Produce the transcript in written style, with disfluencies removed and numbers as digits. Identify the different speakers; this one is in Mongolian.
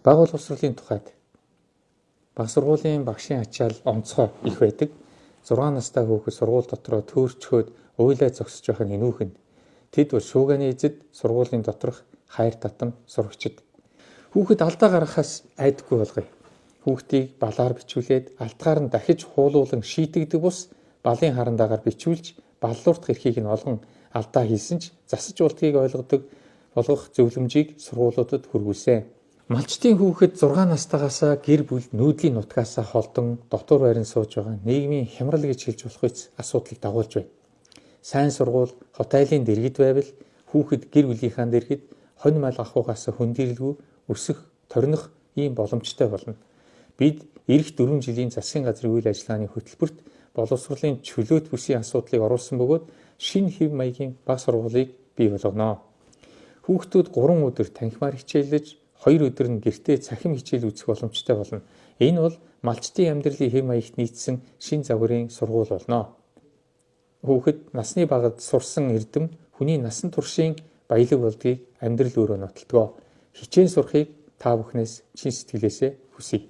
Speaker 1: Бага боловсролын тухайд баг сургуулийн багшийн ачаал онцгой их байдаг. 6 настай хүүхэд сургууль дотроо төөрчхөөд уйлаа зогсож байх нь энүүхэн. Тэд бол шуугианы эзэд, сургуулийн доторх хайр татам сурагчид. Хүүхэд алдаа гаргахаас айдаггүй болгоё. Хүүхдийг балаар бичүүлээд алдгаар нь дахиж хуулуулан шийтгдэг бус балын харандаагаар бичүүлж баллуурдах эрхийг нь олгон алдаа хийсэн ч засаж болдгийг ойлгодог болгох зөвлөмжийг сургуулиудад хүргүүлсэн. Малчдын хүүхэд 6 настайгаасаа гэр бүл нүүдлийн нутгаасаа холдон дотуур байран сууж байгаа нийгмийн хямрал гэж хэлж болох үс асуудлыг дагуулж байна. Сайн сургууль хот айлын дэргэд байвал хүүхэд гэр бүлийнхаа дэргэд хонь мал ахуйгаас хөндийрэлгүй өсөх, торних ийм боломжтой болно. Бид ирэх 4 жилийн засгийн газрын үйл ажиллагааны хөтөлбөрт боловсролын чөлөөт бүсийн асуудлыг оруулсан бөгөөд шинэ хэв маягийн баг сургуулийг бий болгоно. Хүүхдүүд 3 өдөр танхимаар хичээллэж, 2 өдөр нь гэртээ цахим хичээл үзэх боломжтой болно. Энэ бол малчдын амьдралын хэв маягт нийцсэн шин загварын сургууль болно. Хүүхэд насны багад сурсан эрдэм хүний насан туршийн баялаг болдгийг амьдрал өөрөө нотолдгоо. Хичээн сурахыг та бүхнээс чин сэтгэлээсээ хүсье.